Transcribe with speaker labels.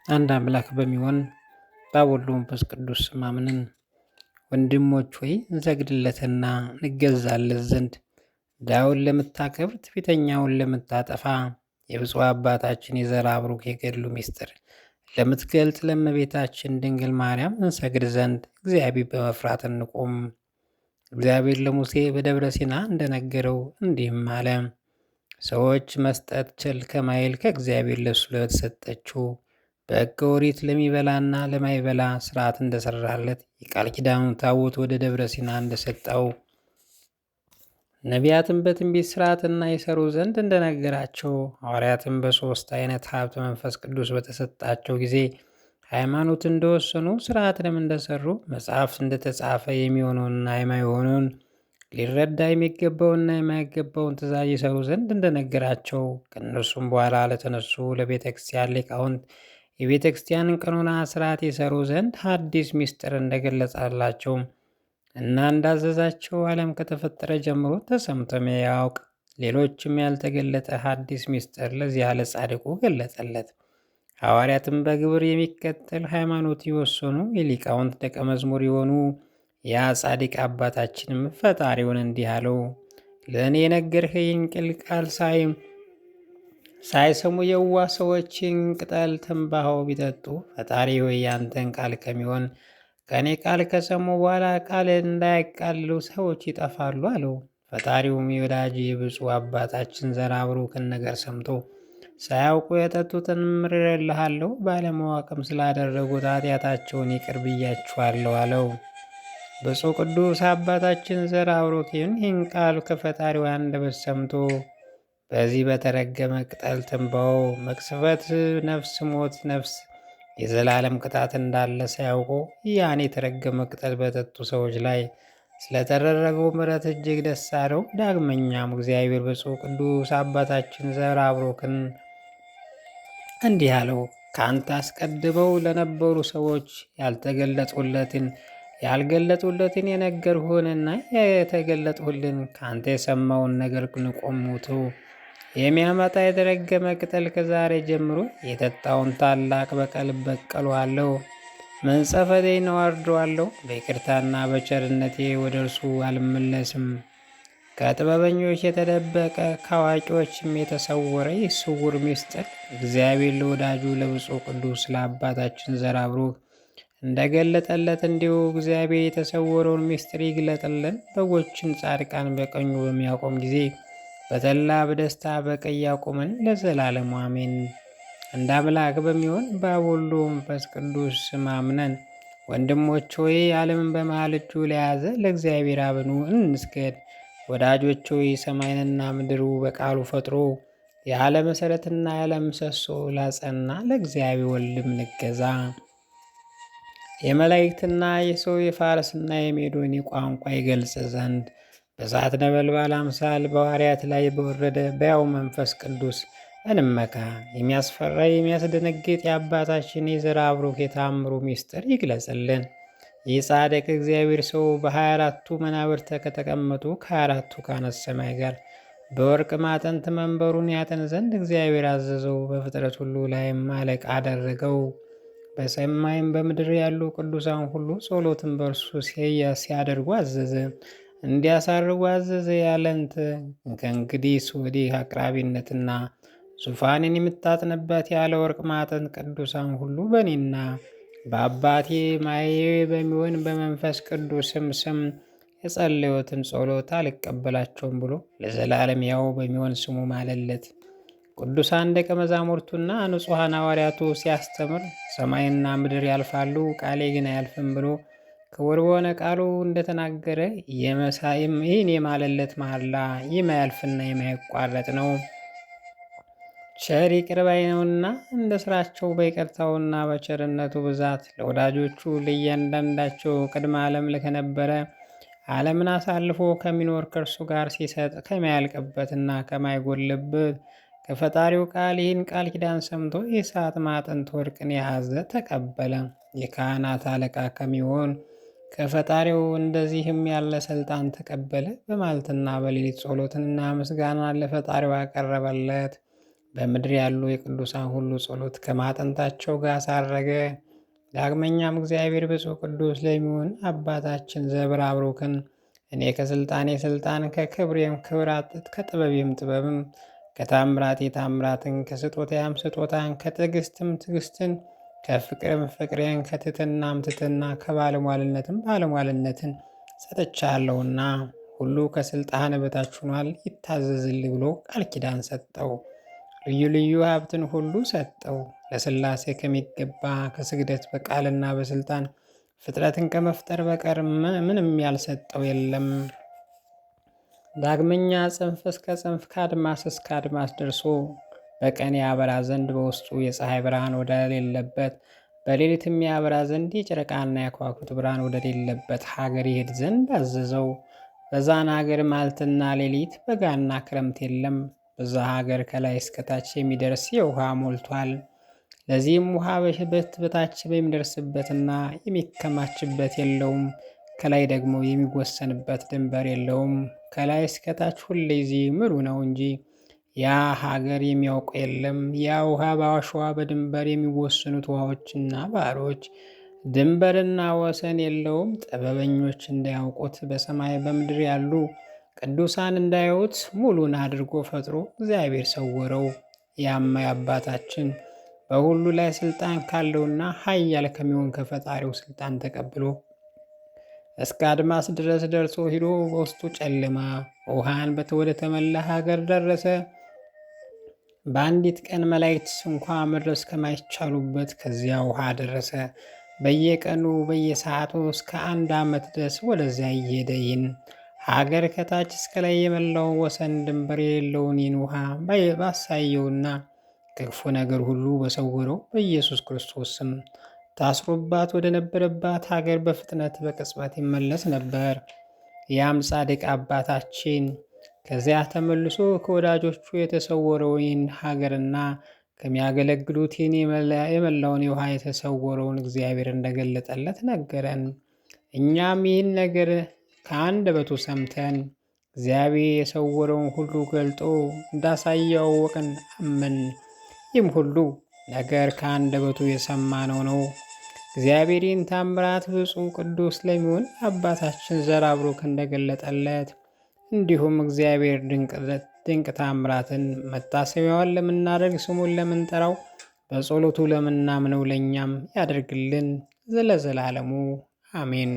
Speaker 1: አንድ አምላክ በሚሆን በአብ ወልድ ወመንፈስ ቅዱስ ስም አምነን፣ ወንድሞች ሆይ፣ እንሰግድለትና እንገዛለት ዘንድ ዳውን ለምታከብር፣ ትዕቢተኛውን ለምታጠፋ፣ የብፁዕ አባታችን የዘርዓ ብሩክ የገድሉ ምስጢር ለምትገልጥ ለእመቤታችን ድንግል ማርያም እንሰግድ ዘንድ እግዚአብሔር በመፍራት እንቁም። እግዚአብሔር ለሙሴ በደብረ ሲና እንደነገረው እንዲህም አለ። ሰዎች መስጠት ቸል ከማይል ከእግዚአብሔር ለእሱ ለተሰጠችው በሕገ ኦሪት ለሚበላና ለማይበላ ሥርዓት እንደሰራለት፣ የቃል ኪዳኑን ታቦት ወደ ደብረ ሲና እንደሰጠው፣ ነቢያትን በትንቢት ሥርዓትና ይሰሩ ዘንድ እንደነገራቸው፣ ሐዋርያትን በሦስት አይነት ሀብተ መንፈስ ቅዱስ በተሰጣቸው ጊዜ ሃይማኖት እንደወሰኑ፣ ሥርዓትንም እንደሰሩ፣ መጽሐፍት እንደተጻፈ የሚሆነውንና የማይሆነውን፣ ሊረዳ የሚገባውንና የማይገባውን ትእዛዝ ይሰሩ ዘንድ እንደነገራቸው፣ ከእነርሱም በኋላ ለተነሱ ለቤተ ክርስቲያን ሊቃውንት የቤተ ክርስቲያንን ቀኖና ሥርዓት ይሰሩ ዘንድ አዲስ ምስጢር እንደገለጸላቸው እና እንዳዘዛቸው፣ ዓለም ከተፈጠረ ጀምሮ ተሰምቶ ያውቅ ሌሎችም ያልተገለጠ አዲስ ምስጢር ለዚያ ለጻድቁ ገለጸለት። ሐዋርያትም በግብር የሚከተል ሃይማኖት የወሰኑ የሊቃውንት ደቀ መዝሙር የሆኑ ያ ጻድቅ አባታችንም ፈጣሪውን እንዲህ አለው። ለእኔ የነገርኸኝ ቅል ቃል ሳይሰሙ የዋ ሰዎችን ቅጠል ትንባሆ ቢጠጡ፣ ፈጣሪ ሆይ፣ ያንተን ቃል ከሚሆን ከእኔ ቃል ከሰሙ በኋላ ቃል እንዳያቃልሉ ሰዎች ይጠፋሉ አለው። ፈጣሪውም የወዳጅ የብፁዕ አባታችን ዘርዓ ብሩክን ነገር ሰምቶ ሳያውቁ የጠጡትን ምሬልሃለሁ፣ ባለማወቅም ስላደረጉት ኃጢአታቸውን ይቅር ብያችኋለሁ አለው። ብፁዕ ቅዱስ አባታችን ዘርዓ ብሩክን ይህን ቃል ከፈጣሪው አንደበት ሰምቶ በዚህ በተረገመ ቅጠል ትንባሆ መቅሰፈት ነፍስ፣ ሞት ነፍስ፣ የዘላለም ቅጣት እንዳለ ሳያውቁ ያን የተረገመ ቅጠል በጠጡ ሰዎች ላይ ስለተደረገው ምሕረት እጅግ ደስ አለው። ዳግመኛም እግዚአብሔር ብፁዕ ቅዱስ አባታችን ዘርዓ ብሩክን እንዲህ አለው። ከአንተ አስቀድመው ለነበሩ ሰዎች ያልተገለጡለትን ያልገለጡለትን የነገርሁህንና የተገለጡልን ከአንተ የሰማውን ነገር ንቆሙቱ የሚያመጣ የተረገመ ቅጠል ከዛሬ ጀምሮ የጠጣውን ታላቅ በቀል እበቀለዋለሁ። መንጸፈቴን አወርደዋለሁ። በይቅርታና በቸርነቴ ወደ እርሱ አልመለስም። ከጥበበኞች የተደበቀ ከአዋቂዎችም የተሰወረ ይህ ስውር ምስጢር እግዚአብሔር ለወዳጁ ለብፁዕ ቅዱስ ለአባታችን ዘርዓ ብሩክ እንደገለጠለት እንዲሁ እግዚአብሔር የተሰወረውን ምስጢር ይግለጥልን። በጎችን ጻድቃን በቀኙ በሚያቆም ጊዜ በተድላ በደስታ በቀኝ ያቁመን ለዘላለሙ አሜን። እንደ አምላክ በሚሆን በአብ ወልድ ወመንፈስ ቅዱስ ስም አምነን፣ ወንድሞች ሆይ፣ ዓለምን በመሃል እጁ ለያዘ ለእግዚአብሔር አብኑ እንስገድ። ወዳጆች ሆይ፣ ሰማይንና ምድሩ በቃሉ ፈጥሮ ያለ መሰረትና ያለ ምሰሶ ላጸና ለእግዚአብሔር ወልድም እንገዛ። የመላእክትና የሰው የፋርስና የሜዶኒ ቋንቋ ይገልጽ ዘንድ በእሳት ነበልባል አምሳል በሐዋርያት ላይ በወረደ በያው መንፈስ ቅዱስ እንመካ። የሚያስፈራ የሚያስደነግጥ የአባታችን የዘርዓ ብሩክ የታምሩ ምስጢር ይግለጽልን። ይህ ጻድቅ እግዚአብሔር ሰው በ24ቱ መናብርተ ከተቀመጡ ከ24ቱ ካህናተ ሰማይ ጋር በወርቅ ማጠንት መንበሩን ያጠን ዘንድ እግዚአብሔር አዘዘው። በፍጥረት ሁሉ ላይም አለቃ አደረገው። በሰማይም በምድር ያሉ ቅዱሳን ሁሉ ጸሎትን በእርሱ ሲያደርጉ አዘዘ። እንዲያሳርጉ አዘዘ። ያለንት ከእንግዲህ ወዲህ አቅራቢነትና ዙፋንን የምታጥንበት ያለ ወርቅ ማጠን ቅዱሳን ሁሉ በእኔና በአባቴ ማየ በሚሆን በመንፈስ ቅዱስም ስም የጸለዩትን ጸሎት አልቀበላቸውም ብሎ ለዘላለም ያው በሚሆን ስሙ ማለለት። ቅዱሳን ደቀ መዛሙርቱና ንጹሐን ሐዋርያቱ ሲያስተምር ሰማይና ምድር ያልፋሉ፣ ቃሌ ግን አያልፍም ብሎ ክቡር በሆነ ቃሉ እንደተናገረ ይህን የማለለት መሐላ የማያልፍና የማይቋረጥ ነው። ቸር ይቅር ባይ ነውና እንደ ስራቸው በይቅርታውና በቸርነቱ ብዛት ለወዳጆቹ ለእያንዳንዳቸው ቅድመ ዓለም ከነበረ ዓለምን አሳልፎ ከሚኖር ከእርሱ ጋር ሲሰጥ ከማያልቅበትና ከማይጎልበት ከፈጣሪው ቃል ይህን ቃል ኪዳን ሰምቶ የእሳት ማዕጠንት ወርቅን የያዘ ተቀበለ። የካህናት አለቃ ከሚሆን ከፈጣሪው እንደዚህም ያለ ስልጣን ተቀበለ። በማለትና በሌሊት ጸሎትንና ምስጋናን ለፈጣሪው አቀረበለት። በምድር ያሉ የቅዱሳን ሁሉ ጸሎት ከማጠንታቸው ጋር አሳረገ። ዳግመኛም እግዚአብሔር ብፁዕ ቅዱስ ለሚሆን አባታችን ዘብራብሩክን እኔ ከስልጣኔ ስልጣን ከክብሬም ክብራት ከጥበቤም ጥበብም ከታምራቴ ታምራትን ከስጦታያም ስጦታን ከትዕግስትም ትዕግስትን ከፍቅርም ፍቅሬን ከትሕትናም ትሕትና ከባለሟልነትም ባለሟልነትን ሰጥቻለሁና ሁሉ ከስልጣን በታች ሆኗል፣ ይታዘዝልህ ብሎ ቃል ኪዳን ሰጠው። ልዩ ልዩ ሀብትን ሁሉ ሰጠው። ለሥላሴ ከሚገባ ከስግደት በቃልና በስልጣን ፍጥረትን ከመፍጠር በቀር ምንም ያልሰጠው የለም። ዳግመኛ ጽንፍ እስከ ጽንፍ ከአድማስ እስከ አድማስ ደርሶ በቀን ያበራ ዘንድ በውስጡ የፀሐይ ብርሃን ወደሌለበት በሌሊትም ያበራ ዘንድ የጨረቃና የከዋክብት ብርሃን ወደሌለበት ሀገር ይሄድ ዘንድ አዘዘው። በዛን ሀገር ማልትና ሌሊት በጋና ክረምት የለም። በዛ ሀገር ከላይ እስከታች የሚደርስ የውሃ ሞልቷል። ለዚህም ውሃ በታች በሚደርስበትና የሚከማችበት የለውም። ከላይ ደግሞ የሚወሰንበት ድንበር የለውም። ከላይ እስከታች ሁልጊዜ ምሉ ነው እንጂ ያ ሀገር የሚያውቅ የለም። ያ ውሃ በአሸዋ በድንበር የሚወሰኑት ውሃዎችና ባህሮች ድንበርና ወሰን የለውም። ጥበበኞች እንዳያውቁት በሰማይ በምድር ያሉ ቅዱሳን እንዳያዩት ሙሉን አድርጎ ፈጥሮ እግዚአብሔር ሰወረው። ያማ አባታችን በሁሉ ላይ ስልጣን ካለውና ኃያል ከሚሆን ከፈጣሪው ስልጣን ተቀብሎ እስከ አድማስ ድረስ ደርሶ ሂዶ በውስጡ ጨለማ ውሃን ወደ ተመላ ሀገር ደረሰ። በአንዲት ቀን መላእክት እንኳ መድረስ ከማይቻሉበት ከዚያ ውሃ ደረሰ። በየቀኑ በየሰዓቱ እስከ አንድ ዓመት ድረስ ወደዚያ እየሄደ ይህን ሀገር ከታች እስከ ላይ የመላው ወሰን ድንበር የሌለውን ይህን ውሃ ባሳየውና ከክፉ ነገር ሁሉ በሰወረው በኢየሱስ ክርስቶስ ስም ታስሮባት ወደ ነበረባት ሀገር በፍጥነት በቅጽበት ይመለስ ነበር። ያም ጻድቅ አባታችን ከዚያ ተመልሶ ከወዳጆቹ የተሰወረውን ሀገርና ከሚያገለግሉት የመላውን የውሃ የተሰወረውን እግዚአብሔር እንደገለጠለት ነገረን። እኛም ይህን ነገር ከአንደበቱ ሰምተን እግዚአብሔር የሰወረውን ሁሉ ገልጦ እንዳሳየው አወቅን፣ አመን። ይህም ሁሉ ነገር ከአንደበቱ የሰማነው ነው። እግዚአብሔርን ታምራት ብፁዕ ቅዱስ ለሚሆን አባታችን ዘርአብሩክ እንደገለጠለት እንዲሁም እግዚአብሔር ድንቅ ታምራትን መታሰቢያዋን ለምናደርግ ስሙን ለምንጠራው በጸሎቱ ለምናምነው ለእኛም ያደርግልን ዘለዘላለሙ አሜን።